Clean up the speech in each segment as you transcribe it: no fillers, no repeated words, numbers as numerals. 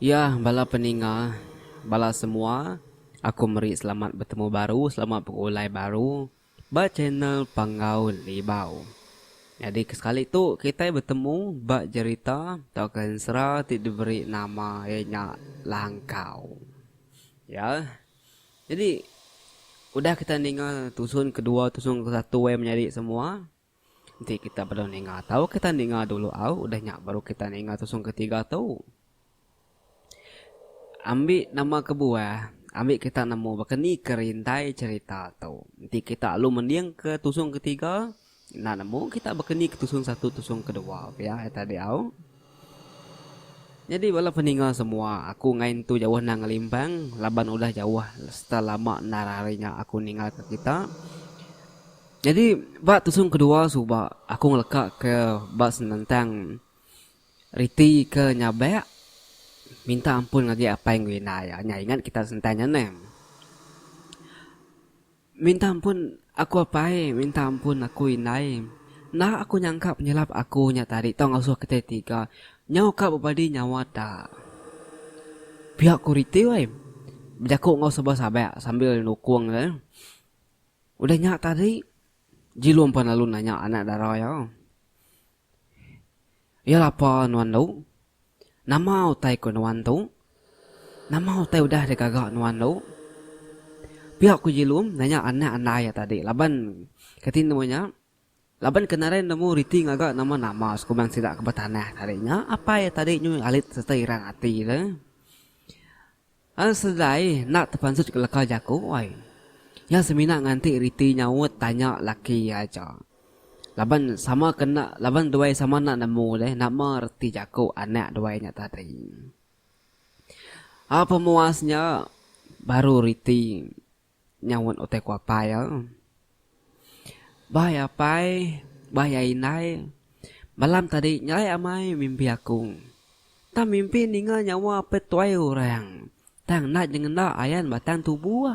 Ya bala peninga bala semua aku meri selamat betemu baru selamat begulai baru ba channel Panggau Libau. Nyadi ke sekali tu kitai betemu ba jerita tauka ensera ti diberi nama iya nya Langkau. Ya. Jadi udah kita ninga tusun kedua tusun kesatu eh menyadi semua. Enti kita bedau ninga tau kita ninga dulu au udah nya baru kita ninga tusun ketiga tu. Ambi nama kebuah ambi kita nemu baka ni ke rintai cherita tu. Enti kita lalu mending ke tusun ketiga enda nemu kita baka ni ke tusun satu tusun kedua pia ita diau. Nyadi bala peninga semua aku enggai entu jauh nang ngelimpang laban udah jauh sereta lama endar hari nya aku ninggal ke kita. Nyadi ba tusun kedua suba aku ngeleka ke ba senentang riti ke nyabak minta ampun ngagai apai enggau indai iya. Nya ingat kita senentang nya neh. Minta ampun aku apai, minta ampun aku indai. Enda aku nyangka penyelap aku nya tadi tau ngasuh kitai tiga nyau ka bebadi nyawa da. Pia ku riti weh bejaku enggau sabak-sabak sambil nukung ne. Udah nya tadi, Jilum pan lalu nanya anak dara iya. Iya lapa nuan tu? Nama utai ku nuan tu? Nama utai udah digaga nuan tu? Pia ku Jilum nanya anak andai iya tadi laban kati nemu nya laban ke nadai nemu riti ngaga nama-nama sekumbang sida ke betanah tadi nya apai iya tadi nyu alit sereta iran ati ne. An sedai enda tepansut ke leka jaku ai. Iya semina nganti riti nyaut tanya laki iya aja. Laban sama ke enda laban duai sama enda nemu deh nama reti jaku anak duai nya tadi. Au pemuas nya baru riti Nyaut utai ku apai iya. Bai apai, bai indai, malam tadi nyelai amai mimpi aku. Tang mimpi ninga nyawa apai tuai orang tang enda nyengenda ayan batang tubuh.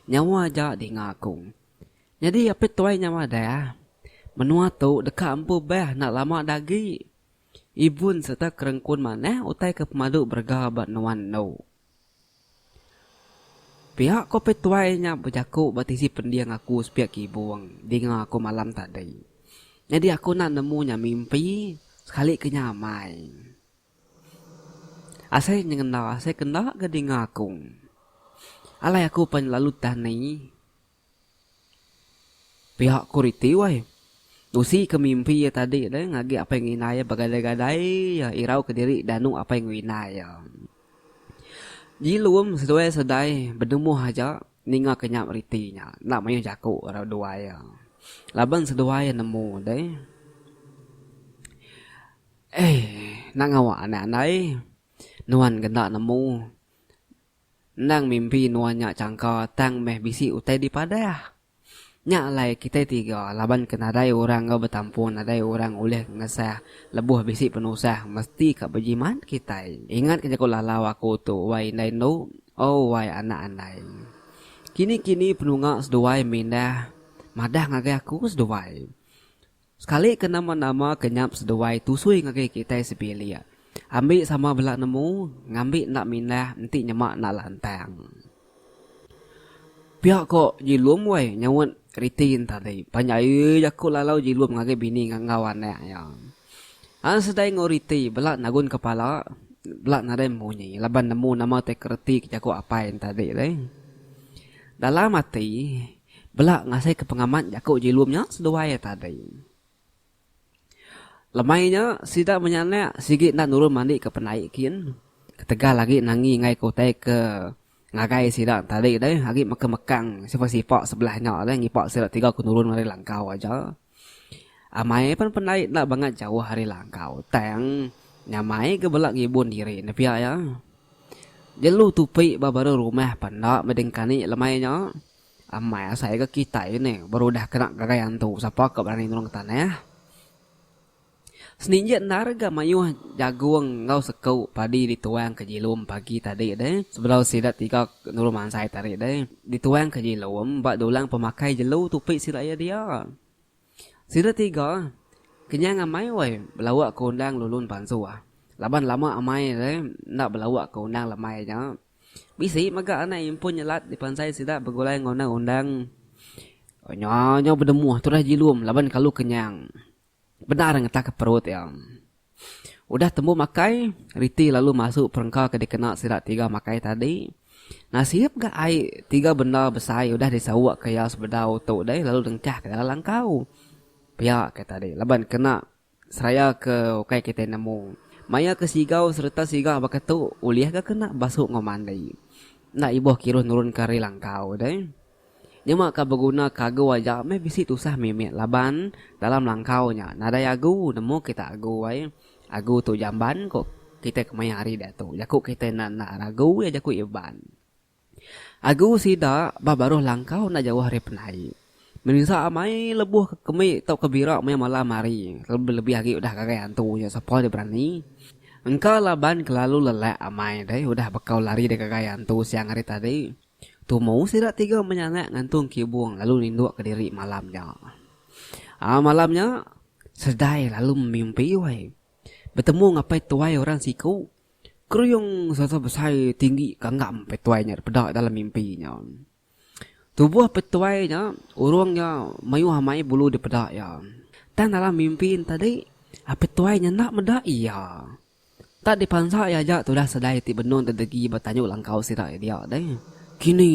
Nyawa aja dinga aku. Nyadi apai tuai nya madah, menua tu deka empu bah enda lama da agi. Ibun sereta kerengkun manah utai ke pemadu berega ba nuan endu. Pia ko petuai nya bejaku ba tisi pending aku sepiak kibung dinga aku malam tadi. Nyadi aku enda nemu nya mimpi sekali ke nya amai. Asai nyengenda asai ke enda ga dinga aku. Alai aku pan lalu tani. Pia ku riti wai. Nusi ke mimpi iya tadi deh ngagi apai nginai iya begadai-gadai iya irau kediri danu apai nginai iya. Jilum seduai sedai benemuh aja ninga ke nya riti nya enda mayuh jaku ira duai iya. Laban seduai iya nemu deh. Eii enda ngawa anak andai nuan ke enda nemu. Endang mimpi nuan nya changka tang meh bisi utai dipadah. Nya alai kitai tiga laban ke nadai orang enggau betampung nadai orang ulih ngesah lebuh bisi penusah mesti ka bejimat kitai. Ingat ke jaku lalau aku tu wai indai endu, oh wai anak andai. Kini kini penunga seduai mindah madah ngagai aku seduai. Sekali ke nama-nama ke nyap seduai tusui ngagai kitai sebilik. Ambi sama bela nemu, ngambi enda mindah enti nyema enda lantang. Pia ko Jilum weh nyaut riti entadi. Panjai jaku lalau Jilum ngagai bini enggau anak iya. An sedai enggau riti bela nagun kepala bela nadai munyi laban nemu nama tai ke reti ke jaku apai entadi deh. Dalam ati. Bela ngasaika pengamat jaku Jilum nya seduai iya tadi. Lemai nya sida menyanak sigi enda nurun mandi ke pendai kin ketegal agi nangi enggai ke utai ke ngagai sida tadi deh agi mekang-mekang sipa-sipa sebelah nya deh ngipa sida tiga ke nurun ari langkau aja. Amai pan pendai enda bangat jauh ari langkau tang nyamai ke bela ngibun diri ne pia iya. Jelu tupi ba baru rumah pan enda meh dengkani lemai nya. Amai asai ga kitai ne baru udah kena gagai antu sapa ka berani nulung tanah. Seninjik endar ga mayuh jagung enggau seku padi dituang ke jilum pagi tadi deh sebedau sida tiga nulung mansai tadi deh dituang ke jilum ba dulang pemakai jelu tupi sida iya dia. Sida tiga kenyang amai weh belawa ke undang lulun pansuh. Laban lama amai deh enda belauk ke undang lemai nya. Bisi mega anak impun nyelat dipansai sida begulai enggau undang-undang. Nya nyau bedemuh tudah jilum laban kalu kenyang. Bendar ngetah ke perut iya. Udah tembu makai, Riti lalu masu perengka ke dikena sida tiga makai tadi. Nasib ga ai tiga benda besai udah disauk ke iya sebedau tu deh lalu dengkah ke dalam langkau. Pia ke tadi laban kena seraya ke ukai kitai nemu. Maya ke sigau sereta siga baka tu ulih ga kena basu enggau mandi. Enda ibuh kiruh nurun ke ari langkau deh. Nyema ka beguna ke agu aja meh bisi tusah mimit laban dalam langkau nya nadai agu nemu kita agu ai. Agu tu jamban ko kitai kemaya hari diatu jaku kitai enda enda ragu iya jaku Iban. Agu sida ba baruh langkau enda jauh ari penai. Merinsa amai lebuh ke kemi tauka bira maya malam hari lebih lebih agi udah gagai antu nya sapa deh berani. Engka laban kelalu lelak amai deh udah bekau lari digagai antu siang hari tadi. Tumu sida tiga menyanak ngantung kibung lalu nindukka diri malam nya. Aa malam nya, Sedai lalu mimpi wai. Betemu ngapai tuai orang siku, keriung sereta besai tinggi ganggam pai tuai nya dipeda dalam mimpi nya. Tubuh pai tuai nya urung nya mayuh amai bulu dipeda iya. Tang dalam mimpi ne tadi, apai tuai nya enda meda iya. Tak dipansa iya aja tudah sedai ti benung dedegi ba tanju langkau sida iya dia deh. Kini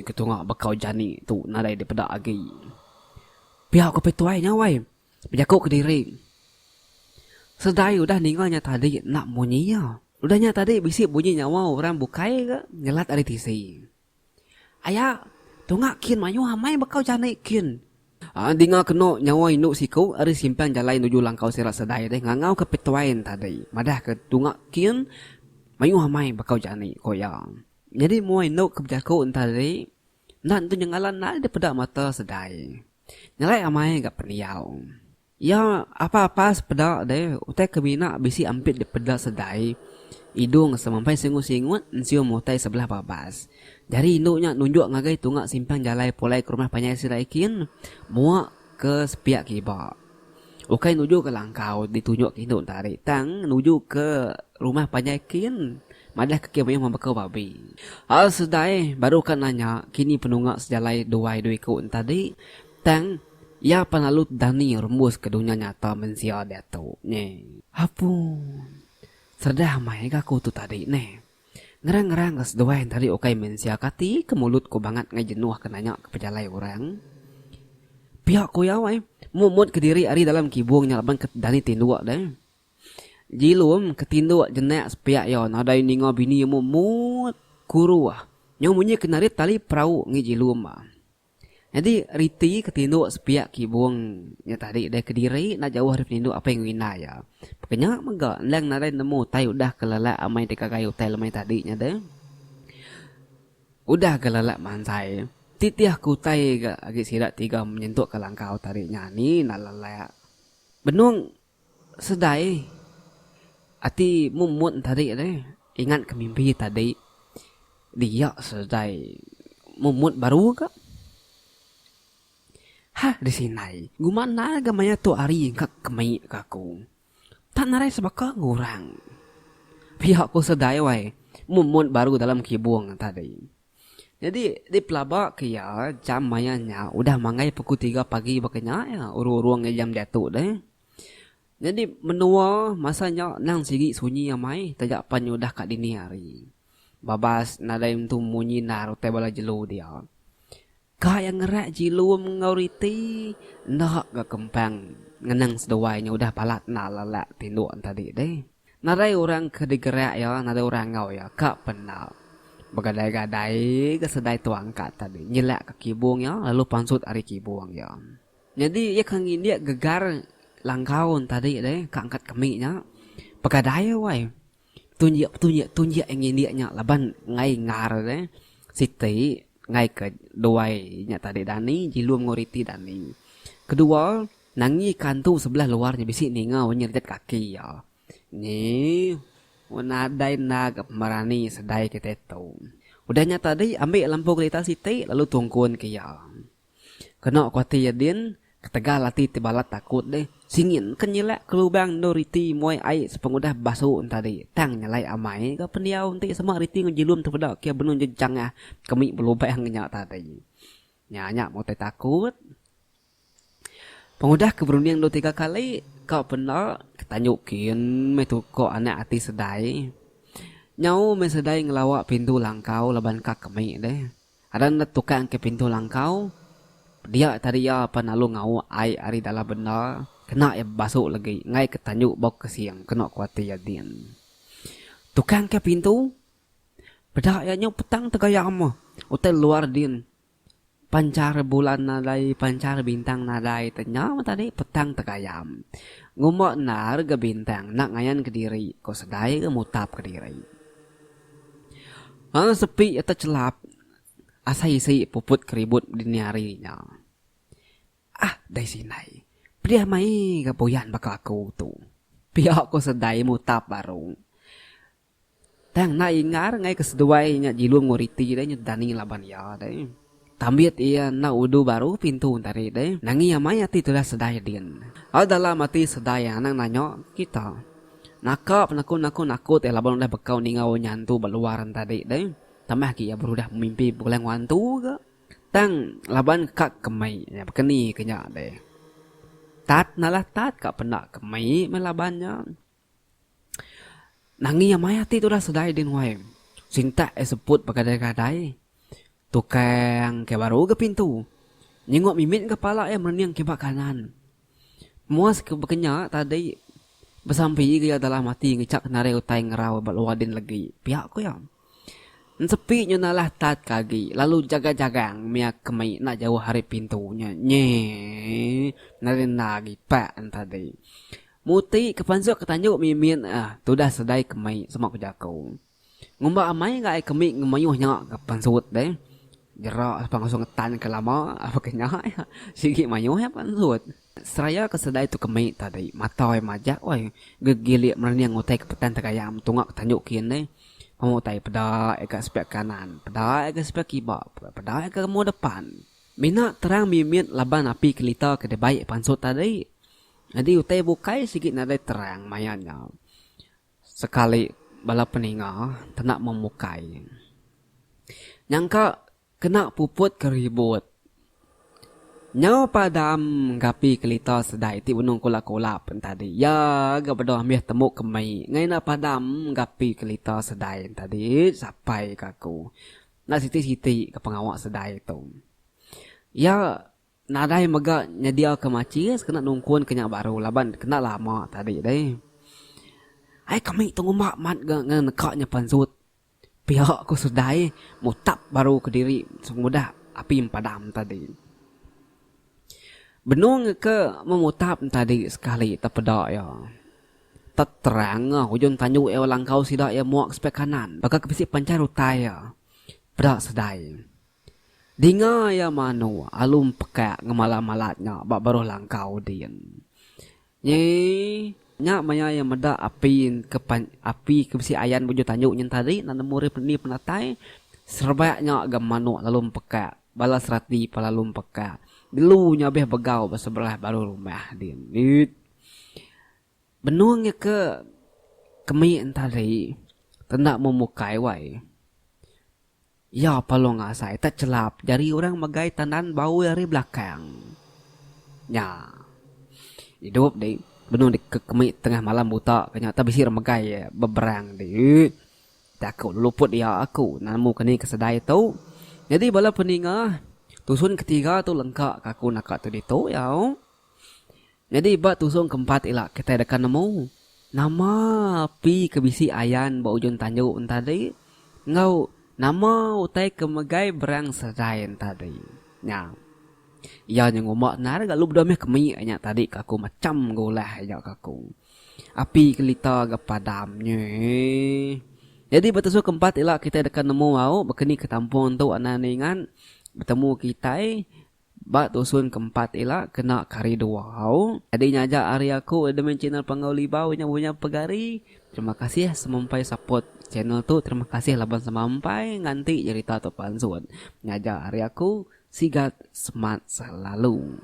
ke tunga bekau jani tu nadai dipeda agi. Pia ko Pituai nya wai, bejaku kediri. Sedai udah ninga nya tadi enda munyi iya. Udah nya tadi bisi bunyi nyawa orang bukai ga nyelat ari tisi. Aya, tunga kin mayuh amai bekau jani kin. Dinga kenu nyawa indu siku ari simpang jalai nuju langkau sira sedai deh ngangau ke Pituai tadi madah ke tunga kin mayuh amai bekau jani ko iya. Nyadi mua indu ke bejaku tadi enda nentu nyengala enda dipeda mata sedai. Nyelai amai ga pendiau. Iya apa-apa sepeda deh utai ke mina bisi ampit dipeda sedai idung semampai singut-singut ensium utai sebelah babas. Jari indu nya nunjuk ngagai tunga simpang jalai pulai ke rumah panjai sida ikin mua ke sepiak kiba. Ukai nuju ke langkau ditunjuk ke indu enta ari tang nuju ke rumah panjai kin madah ke kin mayuh membekau babi. Hal sedai baru ka nanya kini penunga sejalai duai dua iku enta di tang Iya pan lalu dani rembus ke dunya nyata mensia diatu nyi. Apu. Seredah amai ga aku tu tadi neh. Ngerang-ngerang ga seduai entadi ukai mensia kati ke mulut ku bangat ngai jenuh ke nanya ke pejalai orang. Pia ku iya wai, mut-mut kediri ari dalam kibung nya laban ke dani tinduk deh. Jilum ke tinduk jenak sepiak iya nadai ninga bini iya mut-mut kuruh. Nyau munyi ke narit tali perau ngi Jilum. Nyadi riti ke tinduk sepiak kibung nya tadi deh kediri enda jauh ari peninduk apai enggau indai iya. Peka nya mega endang nadai nemu utai udah ke lelak amai digagai utai lemai tadi nya deh. Udah ga lelak mansai titih ke utai ga agi sida tiga menyentuk ke langkau tadi nya ni enda lelak. Benung Sedai ati mumut tadi deh ingat ke mimpi tadi dia sedai mumut baru ga. Hah disinai guma enda ga maya tu hari ka kemei ka aku. Tak narai sebaka enggau orang. Pia ku sedai wai mumut baru dalam kibung tadi. Nyadi dipelaba ke iya jam maya nya udah manggai pukul tiga pagi baka nya iya urung-urung iya jam diatu deh. Nyadi menua masa nya endang sigi sunyi amai taja pan nya udah ka dini hari. Babas nadai entu munyi endar utai bala jelu dia. Ka iya ngerak jilum enggau riti enda ga kempang ngenang seduai nya udah balat enda lelak tinduk tadi deh. Nadai orang ke digerak iya, nadai orang enggau iya. Ka penda. Begadai-gadai ga sedai tu angkat tadi nyelak ka kibung iya lalu pansut ari kibung iya. Nyadi iya ke ngindik gegar langkau tadi deh ka angkat kemi nya. Begadai wai. Tunjik tunjik tunjik iya ngindik nya laban enggai ngar deh. Siti enggai ke duai nya tadi dani jilum enggau riti dani. Kedua nangi ka antu sebelah luar nya bisi ninga wang nyeredet kaki iya. Nyi, nadai enda ga pemerani sedai kitai tu. Udah nya tadi ambi lampu kerita siti lalu tungkun ke iya. Kena ku ati iya din, Ketegal ati ti balat takut deh, singin ke nyilak ke lubang endur riti muai ai sepengudah bebasu entadi tang nyelai amai ga pendiau enti sema riti enggau jilum tepeda ke benung jejangah kemi belubang nya tadi. Nya nya meh utai takut. Pengudah ke berunding dua tiga kali ka penda ke tanju kin meh tu ko anak ati sedai. Nyau meh sedai ngelawa pintu langkau laban ka kemi deh. Ada enda tukang ke pintu langkau dia tadi iya pan lalu ngauk ai ari dalam benda kena iya bebasu legi enggai ke tanju bau kesing kena ku ati iya din. Tukang ke pintu peda iya nyau petang tegayam utai luar din panchar bulan nadai panchar bintang nadai te nya meh tadi petang tegayam. Ngumba endar ga bintang enda ngayan kediri ko sedai ga mutap kediri. Lalu sepi iya techelap asai isi puput keribut dini hari nya. Ah dai sindai, pedih mai ga buyan baka aku tu. Pia ko sedai mutap baru. Tang enda ingar ngai ke seduai nya jilum enggau riti deh nya dani laban iya deh. Tambit iya enda udu baru pintu entari deh. Nangi amai ati tudah sedai din. Lalu dalam ati sedai anang nanya kita. Naka penaku naku nakut iya laban udah bekau ninga orang nyantu ba luar tadi deh. Tambah agi iya berudah bemimpi begulai enggau antu ga. Tang laban ka kemei nya bekeni ke nya deh. Tat nalah tat ka penda kemei meh laban nya. Nangi amai ati tudah sedai din wai. Sintak iya seput begadai-gadai. Tukang ke baru ga pintu. Nyenguk mimit ga pala iya merening kiba kanan. Muas ke baka nya tadi besampi ga iya dalam ati ngechak ke narai utai ngerau ba luar din legi pia ku iya. Ensepi nyu nalah tat ke agi lalu jaga jagang mia ke mei enda jauh ari pintu nya nyee nadai enda agi pak ne tadi. Muti ke pansut ke tanju mimit ah tudah sedai ke mei sema ku jaku. Ngumba amai ga ai kemi ngemayuh nya ga pansut deh. Jera sapa ngasuh ngetan ke lama baka nya iya. Sigi mayuh iya pansut. Seraya ke sedai tu kemi tadi mata iya majak weh gegilik merening utai ke petan tegayam tunga ke tanju kin deh. Pama utai peda iya ka sepiak kanan, peda iya ka sepiak kiba, peda iya ka mua depan. Mina terang mimit laban api kelita ke dibai pansut tadi. Nyadi utai bukai sigi nadai terang maya nya. Sekali bala peninga tena memukai. Nyangka kena puput ke ribut. Nyau padam gapi kelita sedai ti benung kulap-kulap entadi. Iya ga bedau ambih tembu ke mei ngai enda padam gapi kelita sedai entadi sapai ka aku. Enda siti-siti ka pengawa sedai tu. Iya Nadai mega nyediaka macis kena nungkun ke nya baru laban kena lama tadi deh. Ai kami tu ngumba mat ga ngan neka nya pansut. Pia ku Sudai mutap baru kediri sengudah api empadam tadi. Benung ke memutap tadi sekali tepeda iya. Tet terang ujung tanju iya langkau sida iya muak sepiak kanan baka ke bisi panchar utai iya. Peda Sudai. Dinga iya manu alu empekak ngemalat-malat nya ba baruh langkau din. Nyi nya maya iya meda api ke api ke bisi ayan bujur tanju nyin tadi enda nemu ari ni penatai serebak nya ga manuk lalu empekak bala serati pa lalu empekak delu nya abih begau ba sebelah baruh rumah din. Benung iya ke kemi entadi tenda memukai wai. Iya palung asai tak chelap jari orang megai tandan bau iya ari belakang. Nya. Idup di benung di kemi tengah malam buta ke nya tak bisi orang megai beberang di. Jaku luput iya aku nemu ke ni ke sedai tu. Nyadi bala peninga tusun ketiga tu lengka ka aku naka tu ditu yau. Nyadi ba tusung keempat ila kitai deka nemu nama api ke bisi ayan ba ujung tanju entadi enggau nama utai ke megai berang serai entadi. Nya. Iya nya ngumba endar ga lu bedau mih kemi nya tadi ka aku macham ga ulah nya ka aku. Api kelita ga padam nyi. Nyadi ba tusung keempat ila kitai deka nemu au baka ni ke tampung tu anang ningat betemu kitai. Ba tusun keempat ila kena ke hari dua au. Nyadi nya aja ari aku admin channel Panggau Libau nya punya pegari. Terima kasih semampai support channel tu terima kasih laban semampai nganti jerita tu pansut. Nya aja ari aku sigat semat selalu.